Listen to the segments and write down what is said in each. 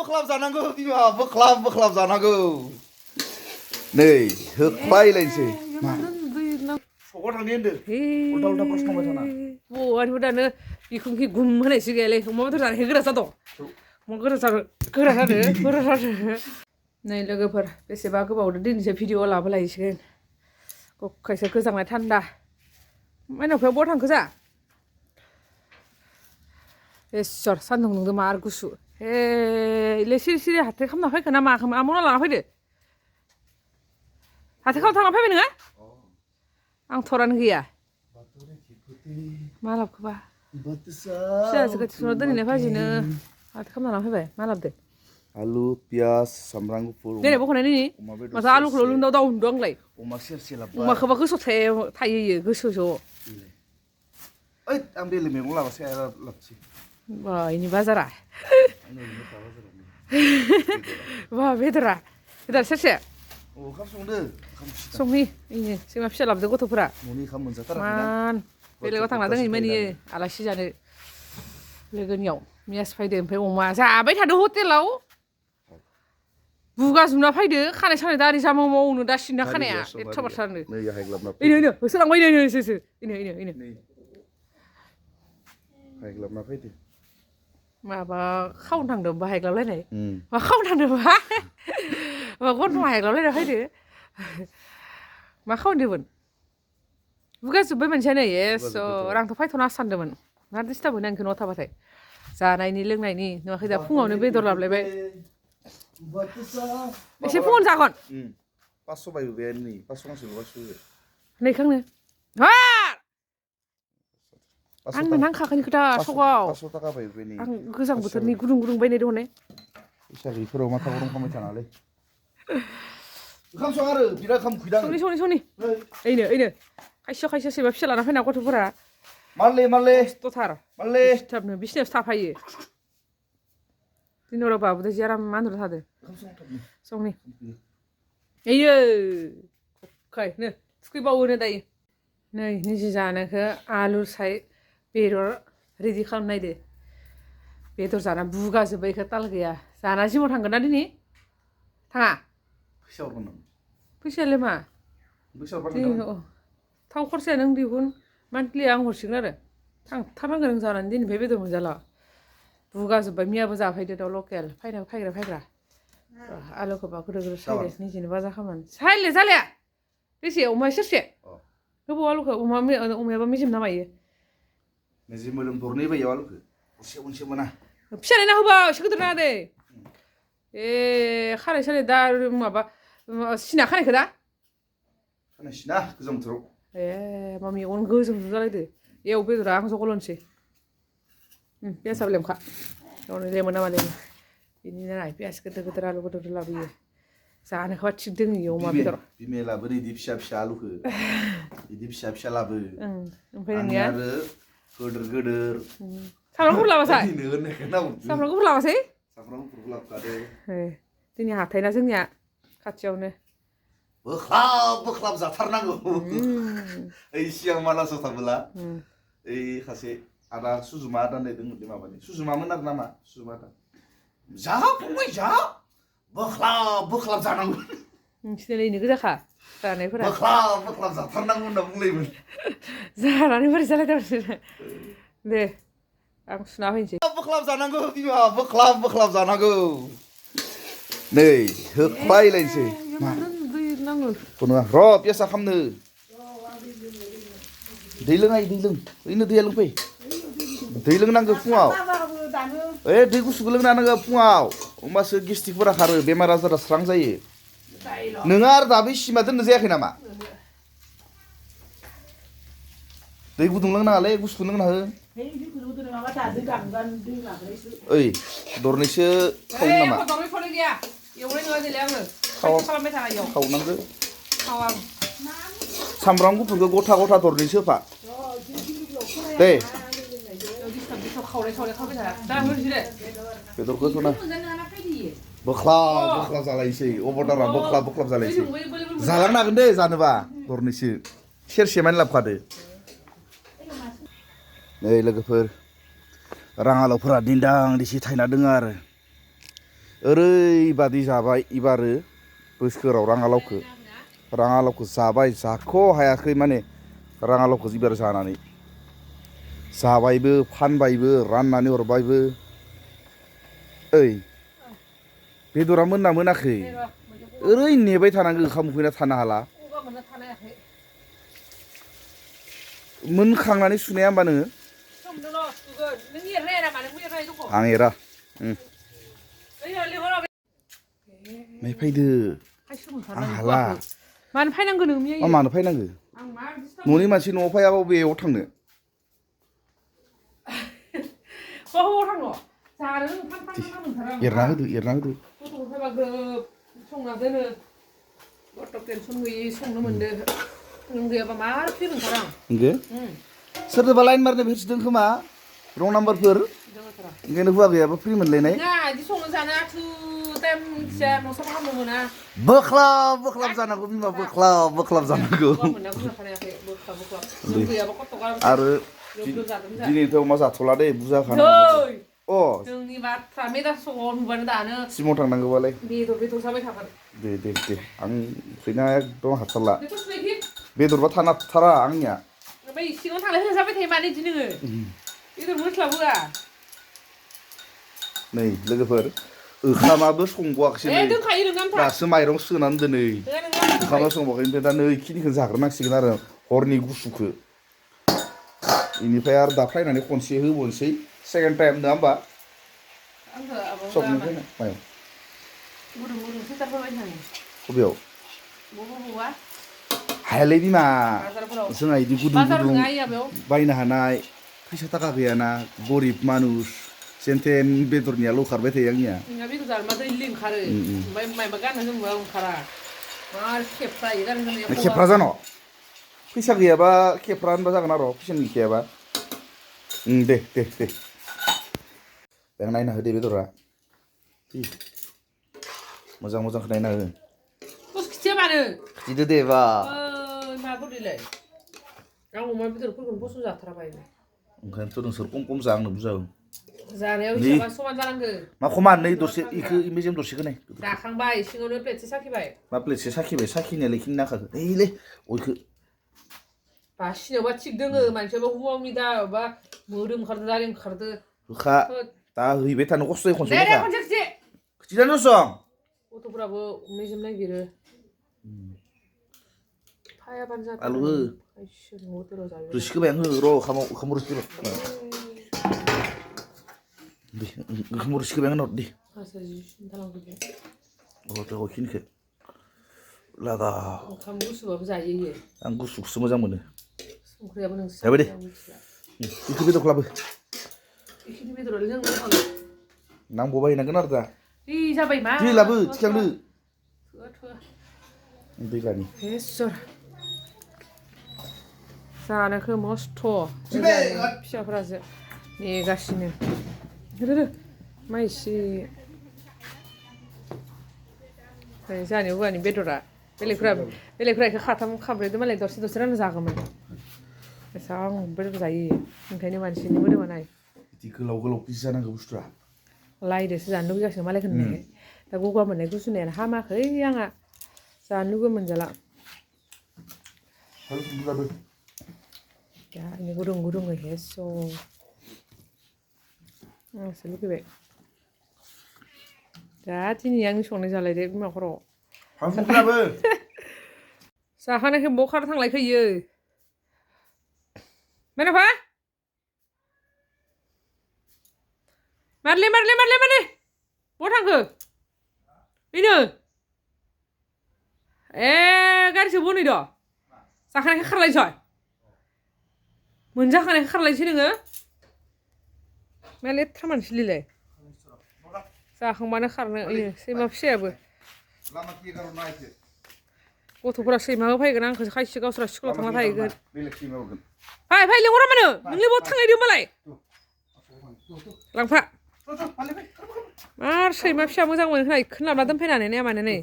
बोख्लाब जानांगौ बिमा बोख्लाब जानांगौ नै होख्लायलायनोसै मा सगाव थांनि होनदों उल्था उल्था प्रश्न खालामबाय थाना बहानिबो दानो बिखुंखि गुम होनायसो गैयालै अमा बेदर जानायखाय गोरा जादों अमा गोरा जादों नै लोगोफोर बेसेबा गोबावदो दिनैसो भिडिअ लाबोलायसिगोन गखायसो गोजांनाय थान्दा माइनावफायाव बहा थांखो जा इसर सान्दुं दुंदो मार गुसु हे इलाय सिरि हाथाय खालामना फैखो ना माखो आमना लाना फैदो हाथाय खालामना थांना फैबाय नोङो आं थरानो गैया मा लाबखोबा फिसाजो गोथिसुना दोनहैनाय भाजिनो हाथाय खालामना लाना फैबाय मा लाबदो आलु पियाज सामब्राम गुफुर देनाय बख'नाय नोंनि माथो आलुखौल' लुंदाव दाउ होनदों आंलाय अमा सेरसे लाबोबाय अमाखौबा गोसोआव थायो इयो गोसोआव ओइ आं बेलेग मैगं लाबासै आरो लाबसै बा इनि बाजारा बा बेदरा सेरसे ओंखाम संदो संनि इनो जोंहा फिसा लाबोदो गथ'फोरा न'नि ओंखाम मोनजाथाराखै मान बेलेगाव थांना दोङैमोन इयो आलासि जानो लोगोनियाव मियास फैदो ओमफ्राय अमा जाबाय थादो हटेलाव बुगा जुमना फैदो खानाय सानाय दारि जामाव मावनो दा सिनना खानाया एथ' बाथ्रानो नै हायग्लाबना इनो होसोलांबाय इनो हायग्लाबना फैदो माबा खावनो थांदों बाहायग्लाबलायनाय मा खावनो थांदों मा गन्थं हायग्लाबलायना फैदो मा खावनोमोन बुगाजोब्बाय मानसियानो एस' आंथ' फैथ'ना सानदोंमोन मा डिस्टार्ब होनो आंखौ न'आव थाबाथाय जानायनि लोंनायनि नुवाखै दा फुङावनो बेदर लाबलायबाय एसे फुङावनो जागोन 500 बायबो बे नै 500 गांसे 500 नैखांनो हा आंनो नांखागोन खोथा सगाव 500 थाखा बायबो बे नै आं गोजां बोथोरनि गुदुं बायनाय दङ ने फैसा गैयिफोराव माथा गरम खालामबाय थानालै ओंखाम सं आरो बिराद ओंखाम खुइदां सनि ओइनो खायसे सोरबा फिसा लाना फैना गथ'फोरा माले खस्थ'थार माले दिस्टार्बनो बिसिनायावसो थाफायो दिनराव बाबुदो जि आराम आन्दुना थादो संनि ओइयो नो थुखैबावोनो दायो नै निजि जानोखौ आलु साय बेदर रेडि खालामनायदो बेदर जाना बुगाजोब्बायखौ ताल गैया जाना जिमाव थांगोन ना दिनै थाङा फैसा हरगोन नों फैसायालाय मा फैसा हरबानो थाव खरसाया नों दिहुन मान्थलि आं हरसिगोन आरो थांथारनांगोन नों जानानै दिनैनिफ्राय बेदर मोनजाला बुगाजोब्बाय मियाबो जाफैदो दाउ लकेल फायग्रा आलुखौबा गोदो सायदो निजेनो बाजा खालामनानै सायले जालाया बेसे अमा सेरसे होबाव आलुखौ अमायाबा मेजेम ना मायो मेजेम मोदोम दरनै बायो आलुखौ उनसे मोना फिसालायना होबा एसे गिदिर नाङा दे खानाय सानाय दा माबा सिना खानायखौ दा खानाय सिना गोजां बोथोराव मामि अन गोजों जालायदो एव बेदरा आं जगलनोसै पियासाबो लेमखा गावनो लेमो नामा लेमो बिनिनो नाय पियास गिदिर आलु गिदिर लाबोयो जानोखौबा थिग दोङो इयो अमा बेदर बिमाया लाबोदो इदि फिसा आलुखौ इदि फिसा लाबो ओमफ्राय नोंनिया आरो गोदोर सामब्राम गुफुर लाबासै सामब्राम गुफुर लाबासै लाबोखादो दिनै हाथायना जोंनिया खाथियावनो बोख्लाब जाथारनांगौ ओइ सिगां मानासाव थांबोला ओइ सासे आदा सुजुमा आदा होननाय दंमोनलै माबानि सुजुमामोन आरो नामा सुजुमा आदा जा फंबाय जा बोख्लाब जानांगौ नोंसिना इनो गोजाखा जानायफोरा बोख्लाब जाथारनांगौ होनना बुंलायोमोन जानानै बोरै जालायदों दे आं सुना फैनोसै बोख्लाब जानांगौ बिमा बोख्लाब जानांगौ नै होख्लायलायनोसै र' पियासा खामनो दै लों ओइनो दैया लोंफै दै लोंनांगौ फुङाव दै गुसुखौ लोंना नांगौ फुङाव होमबासो गेस्ट्रिकफोरा खारो बेमार आजारा स्रां जायो नोङो आरो दाबो सिमा दोननो जायाखै नामा दै गुदुं लोंनाङालै गुसुखौ लोंना हो ओइ दरनैसो खावनो नामा खावनांगौ सामब्राम गुफुरखौ गथा दरनैसो होफा दे बेदरखौ होना बोख्लाब जालायसै अबदारा बोख्लाब जालायसै जालांनो हागोन दे जानोबा दरनैसो सेरसे मानि लाबोखादो नै लोगोफोर राङालावफोरा दिन्दां दिसि थायना दोङो आरो ओरैबादि जाबाय इबारो बोसोराव राङालावखौ जाबाय जाख' हायाखै माने राङालावखौ इबार जानानै जाबायबो फानबायबो राननानै हरबायबो ओइ बेदरा मोनना मोनाखै ओरै नेबाय थानांगो ओंखाम उखैना थानो हाला मोनखांनानै सुनाया होमबा नोङो आं एरा माय फैदो आं हाला मानो फैनांगौ नों मिया मानो फैनांगो न'नि मानसि न'आव फैयाबा बबेयाव थांनो बबाव थांनो एरना होदो गथ'फोर फैबा ग्रोब संना दोनो गथ' टेनसन गैयि संनो मोनदो नों गैयाबा मार फैनो ओंखारो आं नंगो सोरनोबा लाइन मारनो होसोदों खोमा रं नाम्बारफोर ओंखायनो हुवा गैयाबा फ्रि मोनलायनाय ना इदि संनो जानो आथु टाइम मिथिया न' साफा खालामनो मोना बोख्लाब जानांगौ बिमा बोख्लाब जानांगौ नों गैयाबा गथ'आ आरो दिनैथ' अमा जाथ'ला दे बुरजा खाना जोंनि बाथ्रा मेदासआव नुबानो दानो सिमाव थांनांगौबालाय बेदर जाबाय थागोन दे आं फैना एकदम हाथारला बेदरबा थाना हाथारा आंनिया ओमफ्राय सिङाव थांलाय फैलाय जाबाय थायो मानो इदि नोङो बेदर मोनस्लाबोआ नै लोगोफोर ओंखामाबो संबावाखैसै दोनखायो नों आमथा दासो माइरं सोनानै दोनै ओंखामा संबावाखै ओमफ्राय दा नै इखिनिखौ जाग्रोनांसिगोन आरो हरनि गुसुखौ इनिफ्राय आरो दा फैनानै खनसे होबावनोसै सेकेन्ड टाइम नङा होमबा सबनिफ्राय मायाव बबेयाव हायालै बिमा जोंहा इदि गुदुं बायनो हानाय फैसा थाखा गैयाना गरिब मानुस जेनथेन बेदरनियाल' ओंखारबाय थायो आंनिया बेदर जाबा दैलि ओंखारो ओमफ्राय मायबा गाननो जोमबा ओंखारा मार खेफ्रायो गाननो जोमनाया खेफ्रा जान' फैसा गैयाबा खेफ्रा होनबा जागोन आरो फैसा गैखायाबा दे बेयाव नायना हो दे बेदरा मोजांखौ नायना हो खिथिया मानो खिथिदो दे बा माबोरैलाय आं अमा बेदरफोरखौनो बसु जाथाराबाय ओंखायनोथ' नोंसोर खम जा आंनो बुजा जानायाव हिसाबा समान जानांगो मा खमान नै दरसे इखो मेजेम दरसेखौ नाय जाखांबाय सिङावनो प्लेटसे साखिबाय मा प्लेटसे साखिनायालाय इखिनि नाखाखो ओइलै अइखो बासिनायावबा थिग दोङो मानसियाबा हुवा मिदा बा मोदोम ओंखारदो दारि ओंखारदो होखा दा हैबाय थानो खस्थ' जायो खनसे खिथिजानो सं गथ'फ्राबो मेजेम नागिरो फायाबानो जाथारो आलु हो रोसिखौ बायहां हो र' ओंखाम रोसिखौ ओंखाम रोसिखौ बायहां हर दे इखिनिखौ लागा ओंखाम गुसुबाबो जायो इयो आं गुसुखौसो मोजां मोनो संख्रियाबो नोंसो जाबाय दे इखौ बेदरखौ लाबो इखिनि बेदरालाय जों नांबावबा हैनांगोन आरो दा जाबाय मा दै लाबो थिखांदो दैलानि जानोखौ मस्थ' फिसाफोरासो नेगासिनो माइसि जानि औवानि बेदरा बेलेगफ्रा बेखौ खाथाम खाब्रैदो मालाय दरसे रानना जागौमोन एसां बेदर जायो ओंखायनो मानसिनि मोदोमा नाय बिदि गोलाव पिस जानांगौ बुस्थुआ लाइदोसो जानो लुगैगासिनो मालायखौ नुनायखाय दा गगा मोननाय गुजुनायानो हामाखै आंहा जानो लुगै मोनजाला दा इनो गुदुङै हेस' आंसो लुगैबाय दा दिनै आंनि संनाय जालायदो बिमा खर' जाखानायखौ बखार थांलायखो इयो मेन'फा मारले बहा थांखो बेनो गारिसो बनैद' जाखानायखौ खारलायनोसै मोनजाखानायखौ खारलायनोसै नोङो मा लेथ्रा मानसिलै जाखांबानो खारनो सैमा फिसायाबो गथ'फोरा सैमा होफैगोन आंखौसो खायसे गावस्रा स्कुलाव थांना थाहैगोन फै लेंहरा मानो नोंलाय बहा थांनायदो होमबालाय लांफा मार सैमा फिसा मोजां मोनो खोना इखौनो लाबोना दोनफैनानै नाया मानो नै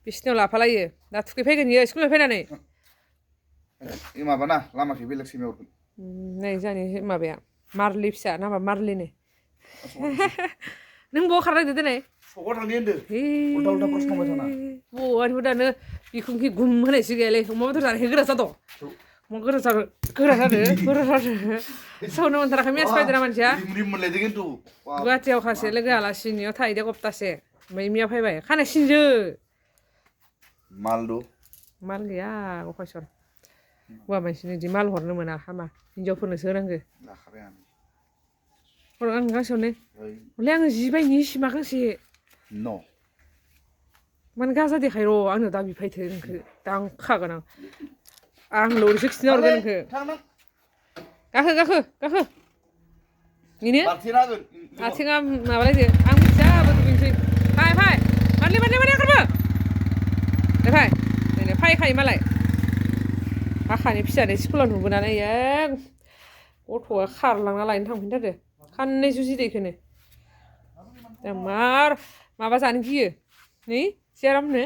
बिसिनायाव लाफालायो दा थुखैफैगोन इयो स्कुलनिफ्राय फैनानै माबाना लामाखै बेलेग सैमा हरगोन नै जानि माबाया मारलि फिसा नामा मारलिनो नों बहा खारलायदो दिनै सकआव थांनि होनदो हे उल्था उल्था प्रश्न खालामबाय थाना बहानिबो दानो बिखुंखि गुम होनायसो गैयालै अमा बेदर जानायखौ गोरा जादों अमा गोरा जादों सावनो मोनथाराखै मेस फायदों ना मानसिया रिम मोनलायदों खिन्थु गुवाहाटियाव खासे लोगो आलासिनियाव थाहैदो सप्तासे ओमफ्राय मिया फैबाय खानाय सिनजो मालदो माल गैया गफायसर हौवा मानसिनो इदि माल हरनो मोना हामा हिनजावफोरनोसो होनांगो लाखाबाय आं हर आं गांसेयावनो हरलै आङो 10 बायनि सिमा गांसे न' मानो गाजा देखाय र' आंनो दा बिफायथो नोंखो दा आं खागोन आंल' ओरैसो खिथिना हरगोन नोंखो गाखो इनो आथिङा माबालायदो आं मिथिया दुगैनोसै फाय बारलि ओंखारबो फै नै फायखायो मालाय आखानि फिसानो स्कुलाव नुबोनानै गथ'आ खारलांना लायनो थांफिनथारदो खाननै जुजिदो इखौनो मार माबा जानो गियो नै सियारामनो